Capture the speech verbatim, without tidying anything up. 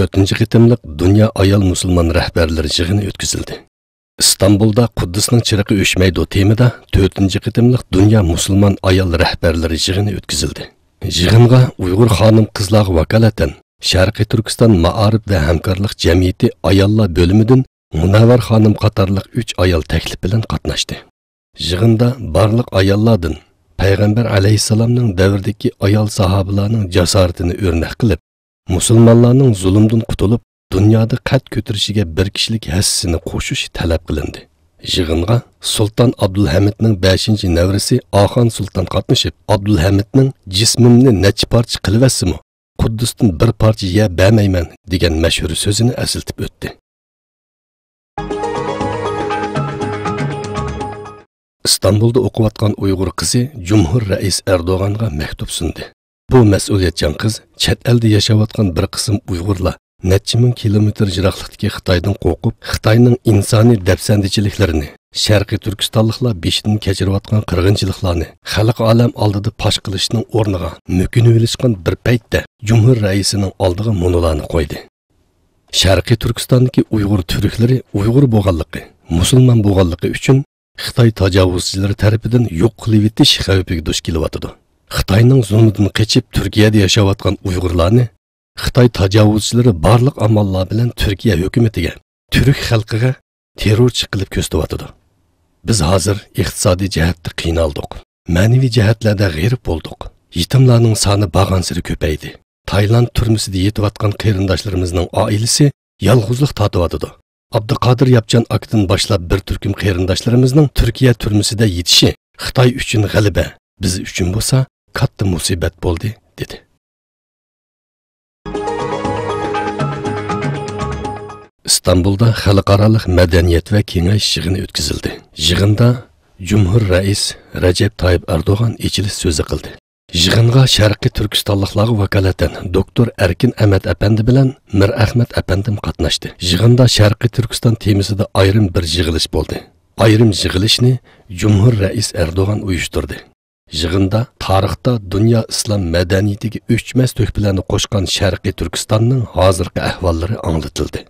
تۆتىنچى قېتىملىق دۇنيا ئايال مۇسۇلمان رەھبەرلىرى يىغىنى ئۆتكۈزۈلدى. ئىستانبۇلدا قۇددۇسنىڭ چىرىقى ئۆچمەيدۇ تېمىدا تۆتىنچى قېتىملىق دۇنيا مۇسۇلمان ئايال رەھبەرلىرى يىغىنى ئۆتكۈزۈلدى. يىغىنغا ئۇيغۇر خانىم-قىزلارغا ۋاكالىتەن شەرقىي تۈركىستان مائارىپ ۋە ھەمكارلىق جەمئىيىتى ئاياللار بۆلۈمىدىن مۇنەۋۋەر خانىم قاتارلىق ئۈچ ئايال تەكلىپ بىلەن قاتناشتى. يىغىندا بارلىق ئاياللاردىن پەيغەمبەر ئەلەيھىسسالامنىڭ دەۋرىدىكى ئايال ساھابىلارنىڭ جاسارىتىنى ئۆرنەك قىلىپ، مۇسۇلمانلارنىڭ زۇلۇمدىن قۇتۇلۇپ، دۇنيادا قەد كۆتۈرۈشىگە بىر كىشىلىك ھەسسىسىنى قوشۇش تەلەپ قىلىندى. يىغىنغا سۇلتان ئابدۇلھەمىدنىڭ بەشىنچى نەۋرىسى ئاخان سۇلتان قاتنىشىپ، ئابدۇلھەمىدنىڭ «جىسمىمنى نەچچە پارچە قىلىۋەتسىمۇ، قۇددۇستىن بىر پارچە يەر بەرمەيمەن» دېگەن مەشھۇر سۆزىنى ئەسلىتىپ ئۆتتى. ئىستانبۇلدا ئوقۇۋاتقان ئۇيغۇر قىزى جۇمھۇر رەئىس ئەردوغانغا مەكتۇپ سۇندى. بۇ مەسئۇلىيەتچان قىز چەت ئەلدە ياشاۋاتقان بىر قىسىم ئۇيغۇرلار نەچچە مىڭ كىلومېتىر يىراقلىقتىكى خىتايدىن قورقۇپ، خىتاينىڭ ئىنسانىي دەپسەندىچىلىكلىرىنى، شەرقىي تۈركىستانلىقلار بېشىدىن كەچۈرۈۋاتقان قىرغىنچىلىقلارنى خەلقى ئالەم ئالدىدا پاش قىلىشنىڭ ئورنىغا مۆكۈنۈۋېلىشقان بىر پەيتتە، جۇمھۇر رەئىسىنىڭ ئالدىغا مۇنۇلارنى قويدى. شەرقىي تۈركىستاندىكى ئۇيغۇر تۈركلىرى ئۇيغۇر بولغانلىقى، مۇسۇلمان بولغانلىقى ئۈچۈن خىتاي تاجاۋۇزچىلىرى تەرىپىدىن يوق قىلىۋېتىش خەۋپىگە دۇچ كېلىۋاتىدۇ. خىتاينىڭ زۇلمىدىن قېچىپ تۈركىيەدە ياشاۋاتقان ئۇيغۇرلارنى خىتاي تاجاۋۇزچىلىرى بارلىق ئاماللار بىلەن تۈركىيە ھۆكۈمىتىگە، تۈرك خەلقىگە تېررورچى قىلىپ كۆرسىتىۋاتىدۇ. بىز ھازىر ئىقتىسادىي جەھەتتە قىينالدۇق، مەنىۋى جەھەتلەردە غېرىب بولدۇق. يېتىملارنىڭ سانى بارغانسېرى كۆپەيدى. تايلاند تۈرمىسىدە يېتىۋاتقان قېرىنداشلىرىمىزنىڭ ئائىلىسى يالغۇزلۇق تارتىۋاتىدۇ. ئابدۇقادىر ياپچان ئاكىدىن باشلاپ بىر تۈركۈم قېرىنداشلىرىمىزنىڭ تۈركىيە تۈرمىسىدە يېتىشى خىتاي ئۈچۈن غەلىبە، بىز ئۈچۈن بولسا كاتتا مۇسىبەت بولدى، دېدى. ئىستانبۇلدا خەلقئارالىق مەدەنىيەت ۋە كېڭەش يىغىنى ئۆتكۈزۈلدى. يىغىندا جۇمھۇر رەئىس رەجەپ تايىپ ئەردوغان ئېچىلىش سۆزى قىلدى. يىغىنغا شەرقىي تۈركىستانلىقلارغا ۋاكالىتەن دوكتور ئەركىن ئەمەت ئەپەندى بىلەن مىر ئەخمەت ئەپەندىم قاتناشتى. يىغىندا شەرقىي تۈركىستان تېمىسىدا ئايرىم بىر يىغىلىش بولدى. ئايرىم يىغىلىشنى جۇمھۇر رەئىس ئەردوغان ئۇيۇشتۇردى. يىغىندا تارىختا دۇنيا ئىسلام مەدەنىيىتىگە ئۆچمەس تۆھپىلەرنى قوشقان شەرقىي تۈركىستاننىڭ ھازىرقى ئەھۋاللىرى ئاڭلىتىلدى.